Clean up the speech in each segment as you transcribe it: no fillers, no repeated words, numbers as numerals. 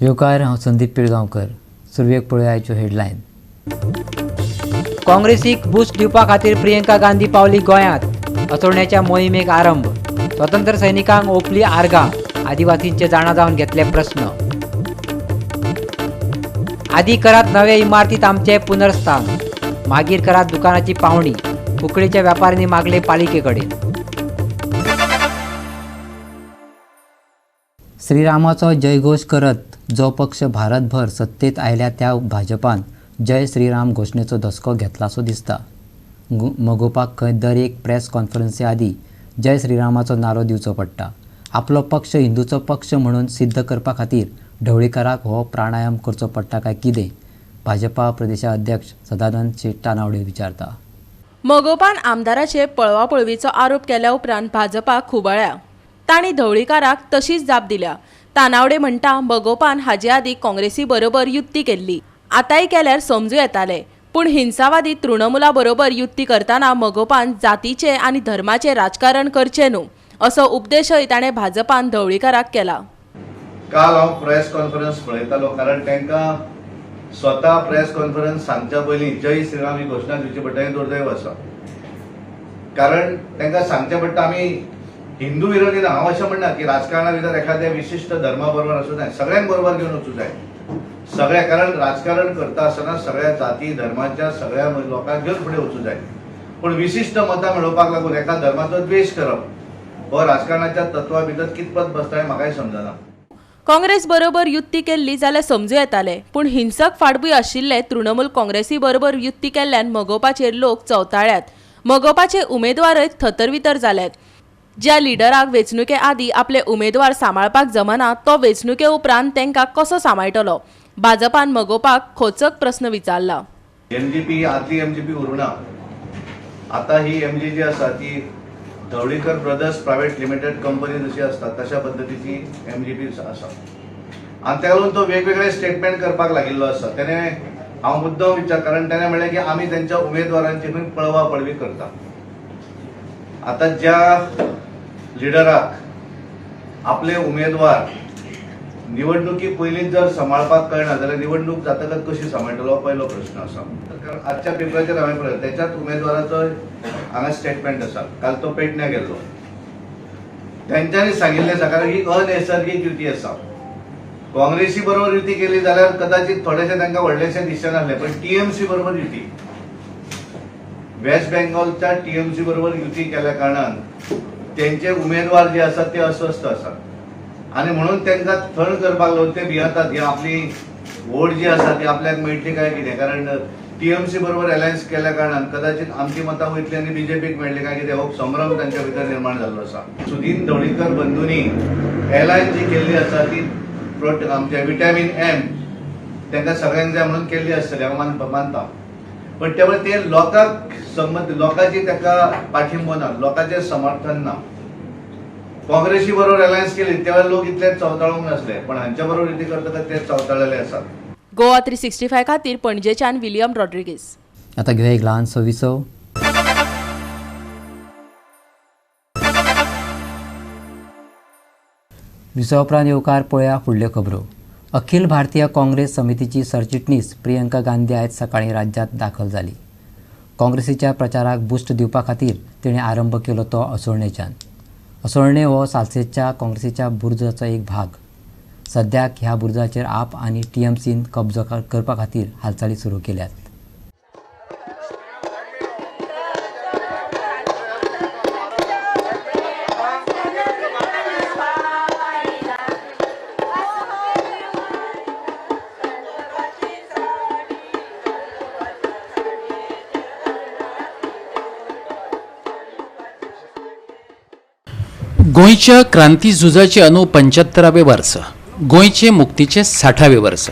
येवकार, हांव संदीप पिळगांवकर. सुरवेक पळोवया आयच्यो हेडलायन. काँग्रेसीक बूस्ट दिवपा खातीर प्रियंका गांधी पावली गोंयांत. असोळण्याच्या मोहिमेक आरंभ. स्वतंत्र सैनिकांक ओंपली आर्गां. आदिवासींचे जाणा जावन घेतले प्रस्न. आदी करात नवे इमारतीत आमचे पुनर्स्थान, मागीर करात दुकानाची पावणी. कुंकळीच्या व्यापाऱ्यांनी मागले पालिके कडेन. श्रीरामाचो जयघोश करत जो पक्ष भारतभर सत्तेत आयल्या त्या भाजपान जय श्रीराम घोशणेचो धसको घेतलासो दिसता. मगोपाक खंय दर एक प्रेस कॉन्फरन्सी आदी जय श्रीरामाचो नारो दिवचो पडटा. आपलो पक्ष हिंदूचो पक्ष म्हणून सिद्ध करपा खातीर ढवळीकाराक हो प्राणायाम करचो पडटा काय कितें, भाजपा प्रदेशाध्यक्ष सदानंद शेट तानावडे विचारता. मगोपान आमदाराचे पळवापळवीचो आरोप केल्या उपरांत भाजपा खुबळ्या. तांणी ढवळीकाराक तशीच जाप दिल्या. तानावडे म्हणटा, मगोपान हाजे आदी काँग्रेसी बरोबर युती केल्ली, आतांय केल्यार समजू येताले, पूण हिंसावादी तृणमुला बरोबर युती करतना मगोपान जातीचे आनी धर्माचे राजकारण करचें न्हू असो उपदेशय ताणें भाजपान ढवळीकाराक केला. काल हांव प्रेस कॉन्फरन्स पळयतालो, कारण तांकां स्वता प्रेस कॉन्फरन्स सांगच्या पयलीं जय श्रीराम ही घोशणा दिवची पडटा हें दुर्दैव आसा. कारण तांकां सांगचें पडटा आमी हिंदू विरोधी ना. हांव अशें म्हणना की राजकारणा भितर एखाद्या विशिश्ट धर्मा बरोबर आसूं जाय, सगळ्यांक बरोबर घेवन वचूं जाय सगळ्या. कारण राजकारण करता आसतना सगळ्या जाती धर्माच्या सगळ्या लोकांक घेवन फुडें वचूं जाय. पूण विशिश्ट मतां मेळोवपाक लागून एका धर्माचो द्वेश करप हो राजकारणाच्या तत्वा भितर कितपत बसता हें म्हाकाय समजना. काँग्रेस बरोबर युती केल्ली जाल्यार समजू येताले, पूण हिंसक फाटभूंय आशिल्ले तृणमूल काँग्रेसी बरोबर युती केल्ल्यान मगोपाचेर लोक चवताळ्यात. मगोपाचे उमेदवारय थतरवितर जाल्यात. ज्या लिडराक वेंचणुके आदी आपले उमेदवार सांबाळपाक जमना तो वेंचणुके उपरांत तांकां कसो सांबाळटलो? भाजपान मगोपाक खोचक प्रस्न विचारला. एमजीपी आदली एमजीपी उरूना, आता ही एमजी जी आसा ती Dhavalikar brothers private limited company जशी आसता तशा पद्दतीची एमजीपी आसा. आनी ताका लागून तो वेगवेगळे स्टेटमेंट करपाक लागिल्लो आसा. तेणें हांव मुद्दम विचार, कारण तेणें म्हणलें की आमी तेंच्या उमेदवारांची खंय पळवा पळवी करता. आतां ज्या लिडराक आपले उमेदवार निवडणुकी पयलींच जर सांबाळपाक कळना जाल्यार निवडणूक जातकच कशी सांबाळटलो पयलो प्रश्न आसा. कारण आजच्या पेपराचेर हांवें पळयलें, त्याच्याच उमेदवाराचो हांगा स्टेटमेंट आसा. काल तो पेडण्या गेल्लो, तेंच्यांनी सांगिल्लें आसा, कारण ही अनैसर्गीक युती आसा. काँग्रेसी बरोबर युती केली जाल्यार कदाचित थोडेशें तांकां व्हडलेशें दिसचें नासलें, पण टीएमसी बरोबर युती, वेस्ट बेंगॉलच्या टीएमसी बरोबर युती केल्या कारणान तेंचे उमेदवार जे आसात ते अस्वस्थ आसात आनी म्हणून तांकां थंड करपाक लागून ते भियेतात ही आपली वोट जी आसा ती आपल्याक मेळटली काय कितें. कारण टीएमसी बरोबर अलायन्स केल्या कारणान कदाचित आमची मतां वयतली आनी बीजेपीक मेळटली काय कितें हो संभ्रम तांच्या भितर निर्माण जाल्लो आसा. सुदीन ढवळीकर बंधूंनी एलायन्स जी केल्ली आसा ती आमचे विटॅमीन एम तांकां सगळ्यांक जाय म्हणून केल्ली आसतली हांव मानता, पण त्यामुळे ते लोकांक संबंद, लोकांची ताका पाठिंबो ना, लोकांचें समर्थन ना. काँग्रेसी बरोबर अलायन्स केली तेव्हा लोक इतले चवताळूंक नासले, पण हांच्या बरोबर युती करतकच ते चवताळलेले आसात. गोवा 365 खातीर पणजेच्यान विलियम रॉड्रिगीस. आता घेऊया एक ल्हानसो विसव. विसवा उपरांत येवकार पळया फुडल्यो खबरो. अखिल भारतीय काँग्रेस समितीची सरचिटणीस प्रियंका गांधी आयज सकाळीं राज्यांत दाखल जाली. काँग्रेसीच्या प्रचाराक बूस्ट दिवपा खातीर तिणें आरंभ केलो तो असोळणेच्यान. असोळणें हो सालसेच्या काँग्रेसीच्या बुर्जाचो एक भाग. सद्याक ह्या बुर्जाचेर आप आनी टीएमसीन कब्जो करपा खातीर हालचाली सुरू केल्यात. गोंयच्या क्रांती झुजाचे अंदू 75वें वर्स, गोंयचे मुक्तीचे 60वें वर्स.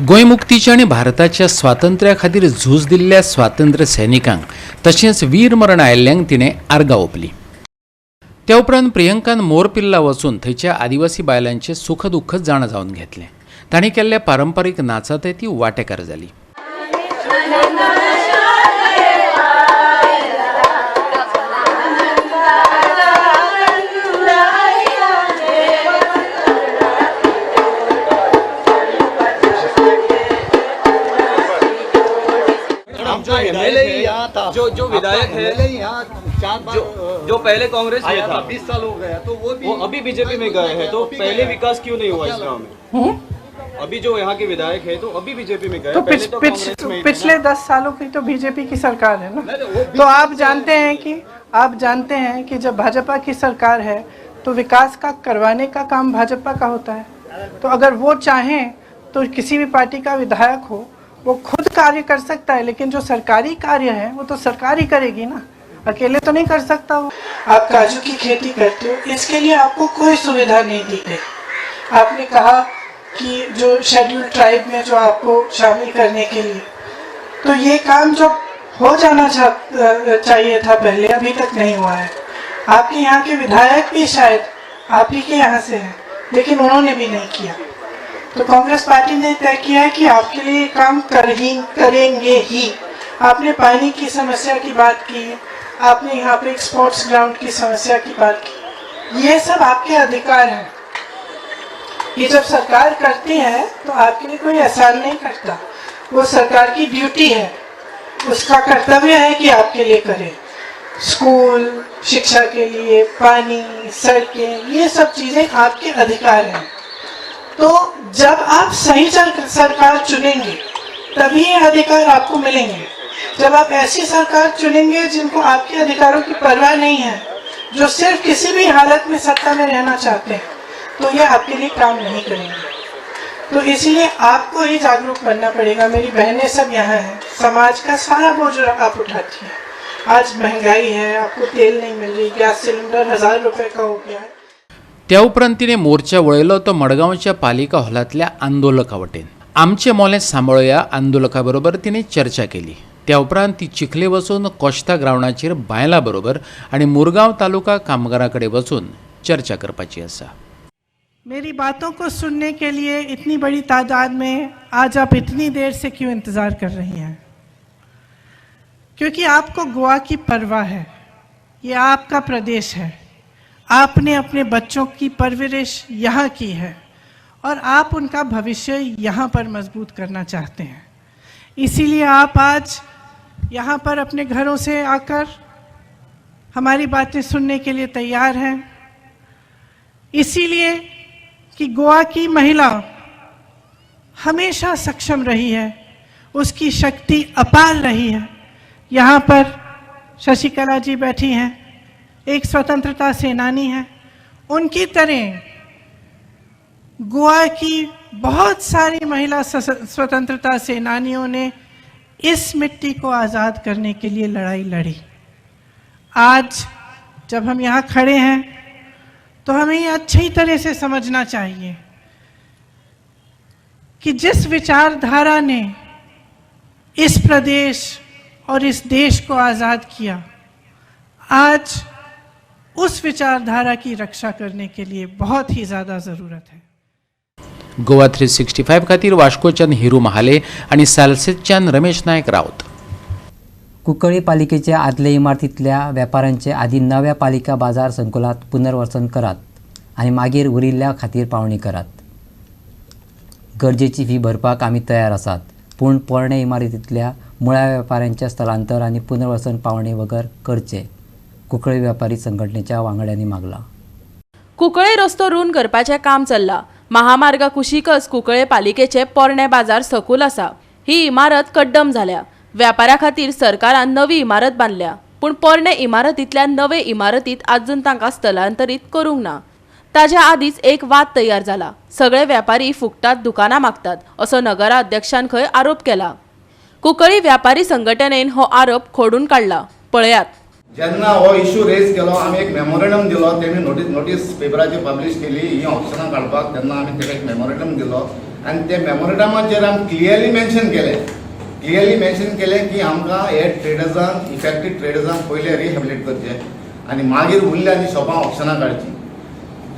गोंय मुक्तीचे आनी भारताच्या स्वातंत्र्या खातीर झूज दिल्ल्या स्वातंत्र्य सैनिकांक तशेंच वीर मरण आयिल्ल्यांक तिणें आर्गां ओंपली. त्या उपरांत प्रियंकान मोरपिल्ला वचून थंयच्या आदिवासी बायलांचें सुख दुख्ख जाणा जावन घेतलें. तांणी केल्ल्या पारंपारीक नाचांतय ती वांटेकार जाली. जो एमएलए विधायक यहाँ था, है, जो जो विधायक है, एमएलए यहाँ चार बार जो जो पहले कांग्रेस में आया था, 20 साल हो गया, तो वो भी वो अभी बीजेपी में गए हैं, तो अभी पहले गए। विकास क्यों नहीं हुआ इस गांव में? अभी जो यहाँ के विधायक है, तो अभी बीजेपी में गए, तो पहले पिछ, तो पिछ, कांग्रेस में ही थे पिछले ना। 10 सालों की तो बीजेपी की सरकार है ना? नहीं, नहीं, वो तो आप जानते हैं कि जब भाजपा की सरकार है तो विकास का करवाने का काम भाजपा का होता है। तो अगर वो चाहें तो किसी भी पार्टी का विधायक हो, वो खुद कार्य कर सकता है, लेकिन जो सरकारी कार्य है वो तो सरकार ही करेगी ना, अकेले तो नहीं कर सकता वो। आप काजू की खेती करते हो, इसके लिए आपको कोई सुविधा नहीं दी गई। आपने कहा कि जो शेड्यूल ट्राइब में जो आपको शामिल करने के लिए, तो ये काम जो हो जाना चाहिए था पहले, अभी तक नहीं हुआ है। आपके यहाँ के विधायक भी शायद आप ही के यहाँ से हैं, लेकिन उन्होंने भी नहीं किया। तो कांग्रेस पार्टी ने तय किया है कि आपके लिए काम कर ही करेंगे ही। आपने पानी की समस्या की बात की, आपने यहाँ पे एक स्पोर्ट्स ग्राउंड की समस्या की बात की। ये सब आपके अधिकार हैं। ये जब सरकार करती है तो आपके लिए कोई एहसान नहीं करता, वो सरकार की ड्यूटी है, उसका कर्तव्य है कि आपके लिए करे। स्कूल, शिक्षा के लिए, पानी, सड़कें, ये सब चीज़ें आपके अधिकार हैं। तो जब आप सही सरकार चुनेंगे, तभी ये अधिकार आपको मिलेंगे। जब आप ऐसी सरकार चुनेंगे जिनको आपके अधिकारों की परवाह नहीं है, जो सिर्फ किसी भी हालत में सत्ता में रहना चाहते हैं, तो ये आपके लिए काम नहीं करेंगे। तो इसलिए आपको ही जागरूक बनना पड़ेगा। मेरी बहनें सब यहाँ हैं। समाज का सारा बोझ आप उठाती हैं। आज महंगाई है, आपको तेल नहीं मिल रही, गैस सिलेंडर 1000 रुपए का हो गया है। त्या उपरांत तिणें मोर्चा वळयलो तो मडगांवच्या पालिका हॉलांतल्या आंदोलका वटेन. आमचें मोलें सांबाळुया आंदोलका बरोबर तिणें चर्चा केली. त्या उपरांत ती चिखले वचून कोश्ता ग्रावंडाचेर बायलां बरोबर आनी मुरगांव तालुका कामगारां कडेन वचून चर्चा करपाची आसा. मेरी बातों को सुनने के लिए इतनी बड़ी तादाद में आज आप इतनी देर से क्यों इंतज़ार कर रही हैं? क्योंकि आपको गोवा की परवाह है। ये आपका प्रदेश है। आपने अपने बच्चों की परवरिश यहाँ की है और आप उनका भविष्य यहाँ पर मजबूत करना चाहते हैं। इसीलिए आप आज यहाँ पर अपने घरों से आकर हमारी बातें सुनने के लिए तैयार हैं। इसीलिए कि गोवा की महिला हमेशा सक्षम रही है, उसकी शक्ति अपार रही है। यहाँ पर शशिकला जी बैठी हैं, एक स्वतंत्रता सेनानी हैं। उनकी तरह गोवा की बहुत सारी महिला स्वतंत्रता सेनानियों ने इस मिट्टी को आज़ाद करने के लिए लड़ाई लड़ी। आज जब हम यहाँ खड़े हैं तो हमें ये अच्छी तरह से समझना चाहिए कि जिस विचारधारा ने इस प्रदेश और इस देश को आज़ाद किया, आज उस विचारधारा की रक्षा करने के लिए बहुत ही ज़्यादा ज़रूरत है। गोवा 365 खातीर वास्कोच्यान हिरू महाले आनी सालसेतच्यान रमेश नायक राऊत. कुंकळी पालिकेच्या आदले इमारतींतल्या वेपाऱ्यांचे आदी नव्या पालिका बाजार संकुलात पुनर्वसन करात आनी मागीर उरिल्ल्या खातीर पावणी करात. गरजेची फी भरपाक आमी तयार आसात, पूण पोरणे इमारतींतल्या मुळाव्या वेपाऱ्यांचे स्थलांतर आनी पुनर्वसन पावणे बगर करचें, कुंकळी वेपारी संघटनेच्या वांगड्यांनी मागलां. कुंकळे रस्तो रूंद करपाचें काम चल्लां. महामार्गा कुशीकच कुंकळे पालिकेचे पोरणे बाजार संकूल आसा. ही इमारत कड्डम जाल्या. व्यापाऱ्या खातीर सरकारान नवी इमारत बांदल्या, पूण पोरणे इमारतींतल्यान नवे इमारतींत आजून तांकां स्थलांतरीत करूंक ना. ताच्या आदींच एक वाद तयार जाला. सगळे व्यापारी फुकटात दुकानां मागतात असो नगराध्यक्षान खंय आरोप केला. कुंकळी व्यापारी संघटनेन हो आरोप खोडून काडला. पळयात. जेन्ना हो इशू रेज केलो, आमी एक मेमोरेंडम दिलो. तेमी नोटीस पेपराचेर पब्लीश केली ही ऑप्शनां काडपाक. तेन्ना आमी तेका एक मेमोरेंडम दिलो आनी त्या मेमोरेंडमाचेर आमी क्लियरली मेन्शन केलें की आमकां हे ट्रेडर्सांक, इफेक्टेड ट्रेडर्सांक पयलें रिहेबिलिट करचें आनी मागीर उरल्या ती शॉपां ऑप्शनां काडचीं.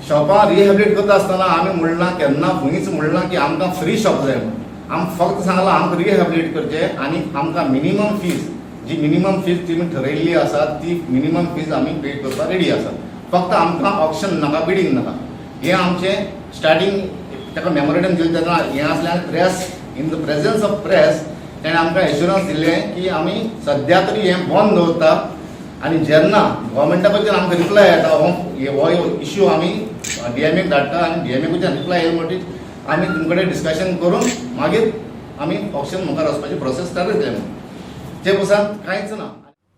शॉपां रिहेबिलिट करता आसतना आमी म्हणलां, केन्ना खंयच म्हणलां की आमकां फ्री शॉप जाय म्हणून. आमी फक्त सांगलां, आमकां रिहेबिलिट करचें आनी आमकां मिनिमम फीज, जी मिनिमम फीज तुमी ठरयल्ली आसा, ती मिनिमम फीज आमी पे करपाक रेडी आसा. फक्त आमकां ऑप्शन नाका, बिडींग नाका. हें आमचें स्टार्टींग ताका मेमोरेंडम दिलें तेन्ना हें आसलें. आनी press, in the presence of press. तेणें आमकां एश्युरन्स दिल्लें की आमी सद्या तरी हें बंद दवरता आनी जेन्ना गव्हर्मेंटा कडच्यान आमकां रिप्लाय येता हो इश्यू आमी डीएमएक धाडटा आनी डीएमए कडच्यान रिप्लाय येयलो म्हणटकीच आमी तुमचे कडेन डिस्कशन करून मागीर आमी ऑप्शन मुखार वचपाची प्रोसेस चालू येतले म्हणून ते पसून कांयच ना.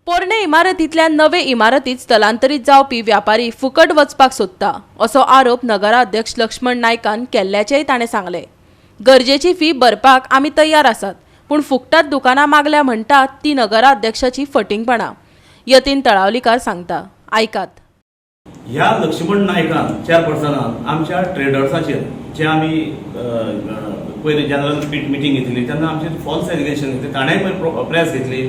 पोरणे इमारतींतल्यान नवे इमारतीत स्थलांतरीत जावपी व्यापारी फुकट वचपाक सोदता असो आरोप नगराध्यक्ष लक्ष्मण नायकान केल्ल्याचेय ताणें सांगलें. गरजेची फी भरपाक आमी तयार आसात, पूण फुकटात दुकानां मागल्या म्हणटात ती नगराध्यक्षाची फटींगपणां. यतीन तळावलीकार सांगता, आयकात. ह्या लक्ष्मण नायकान चेअरपर्सनान आमच्या ट्रेडर्साचेर जे आमी पयलीं जनरल मिटींग घेतली तेन्ना आमचेर फॉल्स एलिगेशन घेतली, ताणेंय पयर प्रेस घेतली.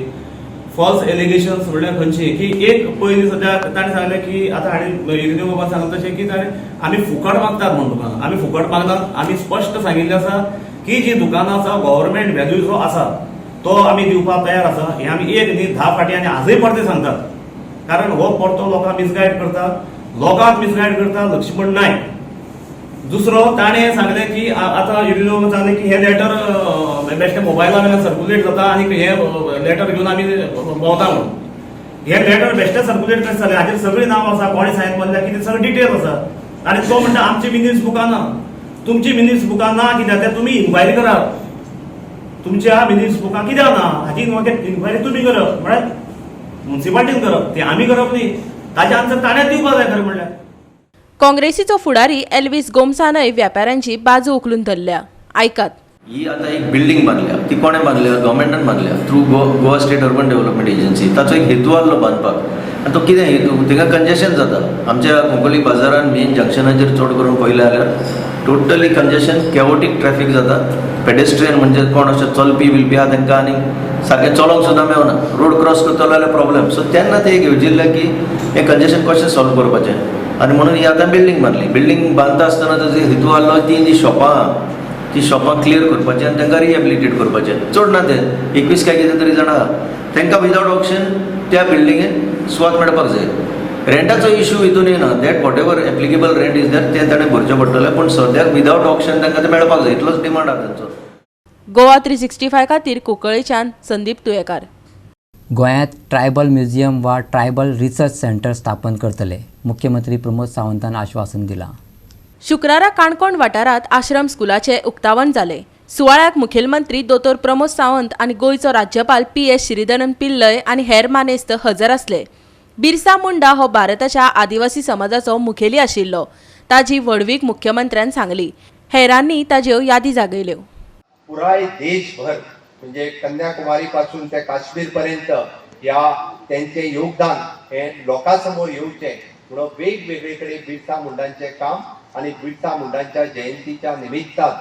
फॉल्स एलिगेशन्स म्हणल्यार खंयची की एक पयलीं सद्या ताणें सांगलें की आतां हाणें इरिनो बाबान सांगलें तशें की ताणें आमी फुकट मागतात म्हूण दुकानां, आमी फुकट मागतात. आमी स्पश्ट सांगिल्लें आसा की जी दुकानां आसा गव्हर्मेंट व्हॅल्यू जो आसा तो आमी दिवपाक तयार आसा. हें आमी एक न्ही 10 फाटी आनी आजय परतें सांगतात, कारण हो परतो लोकांक मिसगायड करता, लोकांक मिसगायड करता लक्ष्मण नायक. दुसरो ताणें सांगलें की आतां इरिनो सांगलें की हें लेटर बेश्टें मोबायला वयल्यान सर्कुलेट जाता आनी हें लेटर घेवन आमी भोंवता म्हणून. हें लेटर बेश्टें सर्कुलेट कशें जालें, हाचेर सगळीं नांव आसा, कोणें सायन मारल्या, कितें सगळें डिटेल आसा. आनी तो म्हणटा आमची मिनिट्स बुकां ना, तुमची मिनिट्स बुकां ना कित्याक तें तुमी इन्क्वायरी करात, तुमच्या मिनिट्स बुकां कित्याक ना हाची इन्क्वायरी तुमी करप, म्हळ्यार मुन्सिपाल्टीन करप, तें आमी करप न्ही. ताचें आन्सर ताणें दिवपाक जाय खरें म्हणल्यार. काँग्रेसीचो फुडारी एल्विस गोम्सानय व्यापाऱ्यांची बाजू उखलून धरल्या, आयकात. ही आतां एक बिल्डींग बांदल्या, ती कोणें बांदल्या? गव्हर्मेंटान बांदल्या through Goa state urban development agency. ताचो एक हेतू आहलो बांदपाक आनी तो कितें हेतू, थिंगा कंजेशन जाता आमच्या कुंकळ्ळी बाजारान मेन जंक्शनाचेर चड करून पळयलें जाल्यार टोटली कंजेशन, कॅओटीक ट्रॅफीक जाता. पेडेस्ट्रियन म्हणजे कोण अशें चलपी बिलपी आहा तांकां आनी सारकें चलोंक सुद्दां मेळना, रोड क्रॉस करतलो जाल्यार प्रॉब्लम. सो तेन्ना ते एक येवजिल्लें की हें कंजेशन कशें सॉल्व करपाचें आनी म्हणून ही आतां बिल्डींग बांदली. बिल्डींग बांदता आसतना ताजो हेतू आहलो ती जी शॉपां आहा ती शॉपां क्लियर करपाचें आनी तांकां रिहेबिलिटेट करपाचें. चड ना तें 21 काय कितें तरी जाणां आहा तांकां विदावट ऑप्शन त्या बिल्डिंगेन सुवात मेळपाक जाय. रेंटाचो इशू हितून येना, that whatever applicable rent is that तें ताणें भरचें पडटलें, पूण सद्याक विदावट ऑप्शन तांकां तें मेळपाक जाय, इतलोच डिमांड आहा तांचो. गोवा 365 खातीर कुंकळ्ळेच्यान संदीप तुयेकार. गोंयांत ट्रायबल म्युझियम वा ट्रायबल रिसर्च सेंटर स्थापन करतले, मुख्यमंत्री प्रमोद सावंतान आश्वासन दिलां. शुक्रारा काणकोण वाठारांत आश्रम स्कुलाचें उक्तावण जालें. सुवाळ्याक मुखेलमंत्री दोतोर प्रमोद सावंत आनी गोंयचो राज्यपाल PS Sreedharan Pillai आनी हेर मानेस्त हजर आसले. बिरसा मुंडा हो भारताच्या आदिवासी समाजाचो मुखेली आशिल्लो, ताजी व्हडवीक मुख्यमंत्र्यान सांगली. हेरांनी ताज्यो यादी जागयल्यो. पुराय देशभर म्हणजे कन्याकुमारी पासून ते काश्मीर पर्यंत ह्या त्यांचे योगदान हे लोकांसमोर येवचें म्हणून वेगवेगळे कडेन बिरसा मुंडांचें काम आनी बिरसा मुंडांच्या जयंतीच्या निमित्तान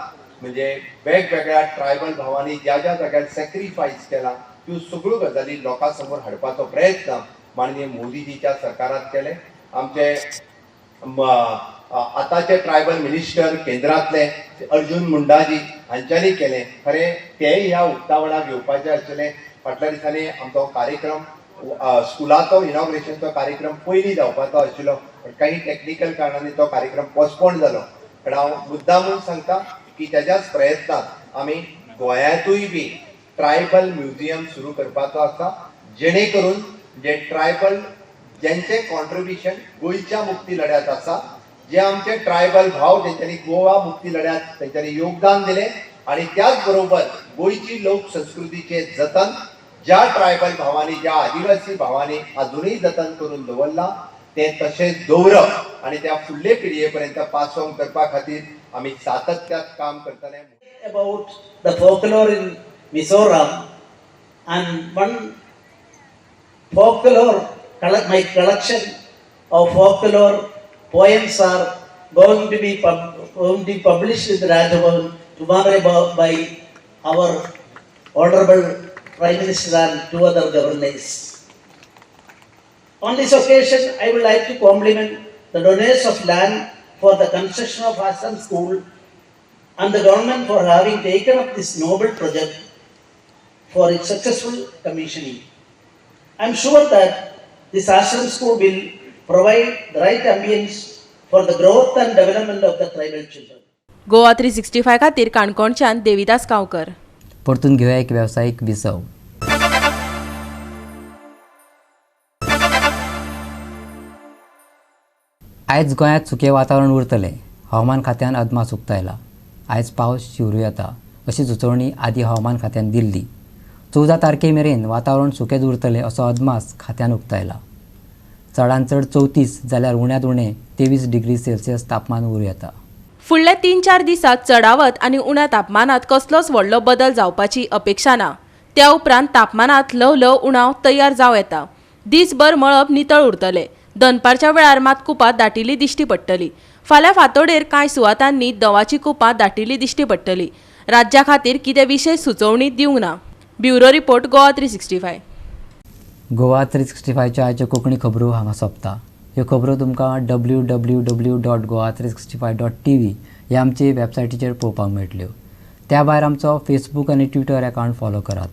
म्हणजे वेगवेगळ्या ट्रायबल भावांनी ज्या ज्या जाग्यार सॅक्रिफायस केला त्यो सगळ्यो गजाली लोकां समोर हाडपाचो प्रयत्न माननीय मोदीजीच्या सरकारान केले. आमचे आतांचे ट्रायबल मिनिस्टर केंद्रांतले अर्जुन मुंडाजी हांच्यांनी केलें. खरें तेय ह्या उक्तावणाक येवपाचें आशिल्लें. फाटल्या दिसांनी आमचो कार्यक्रम स्कुलाचो इनॉग्रेशनचो कार्यक्रम पयलीं जावपाचो आशिल्लो, पण काही टॅक्निकल कारणांनी तो कार्यक्रम पोस्टपोन जालो. पण हांव मुद्दामून सांगता की तेज्याच प्रयत्नांत आमी गोंयांतूय बी ट्रायबल म्युझियम सुरू करपाचो आसा, जेणे करून जे ट्रायबल ज्यांचे कॉन्ट्रिब्युशन गोंयच्या मुक्ती लढ्यात आसा, जे आमचे ट्रायबल भाव तेंच्यांनी गोवा मुक्ती लढ्यात तेंच्यांनी योगदान दिलें आनी त्याच बरोबर गोंयची लोक संस्कृतीचें जतन ज्या ट्रायबल भावांनी, ज्या आदिवासी भावांनी अजुनूय जतन करून दवरलां तें तशेंच दवरप आनी त्या फुडले पिळगे पर्यंत पास ऑन करपा खातीर आमी सातत्यात काम करतले. About the folklore in Mizoram and one folklore, my collection of folklore poems are going to be published in the Raj Bhavan tomorrow by our Honorable Prime Minister and two other governors. On this occasion, I would like to compliment the donors of land for the construction of Ashram School and the government for having taken up this noble project for its successful commissioning. I am sure that this Ashram School will provide the right ambience for the growth and development of the tribal children. Goa 365 खातीर काणकोणच्यान देविदास गांवकर. परतून घेवया एक वेवसायीक विसव. आयज गोंयांत सुकें वातावरण उरतलें. हवामान खात्यान अदमास उक्तायला. आयज पावस शिंवरूं येता अशी सुचोवणी आदी हवामान खात्यान दिल्ली. 14 तारखे मेरेन वातावरण सुकेंच उरतलें असो अदमास खात्यान उक्तायला. चडांत चड 34 जाल्यार उण्यांत उणें 23 डिग्री सेल्सियस तापमान उरूं येता. फुडल्या 3-4 दिसांत चडावत आनी उण्या तापमानात कसलोच व्हडलो बदल जावपाची अपेक्षा ना. त्या उपरांत तापमानात ल्हव ल्हव उणाव तयार जावं येता. दीसभर मळब नितळ उरतलें. दनपारच्या वेळार मात कुपां दाटिल्ली दिश्टी पडटली. फाल्यां फांतोडेर कांय सुवातांनी दवाची कुपां दाटिल्ली दिश्टी पडटली. राज्या खातीर कितें विशेश सुचोवणी दिवंक ना. Bureau report, Goa 365. Goa 365च्या आयच्यो कोंकणी खबरो हांगा सोंपता. ह्यो खबरो तुमकां www.goa365.tv ह्या आमचे वेबसायटीचेर पळोवपाक मेळटल्यो. त्या भायर आमचो फेसबूक आनी ट्विटर अकावंट फॉलो करात.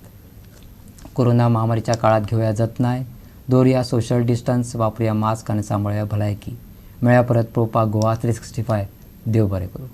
कोरोना महामारीच्या काळात घेवया जतनाय, दवरुया सोशल डिस्टन्स, वापरुया मास्क आनी सांबाळुया भलायकी. मेळया परत पळोवपाक गोवा 365. देव बरें करूं.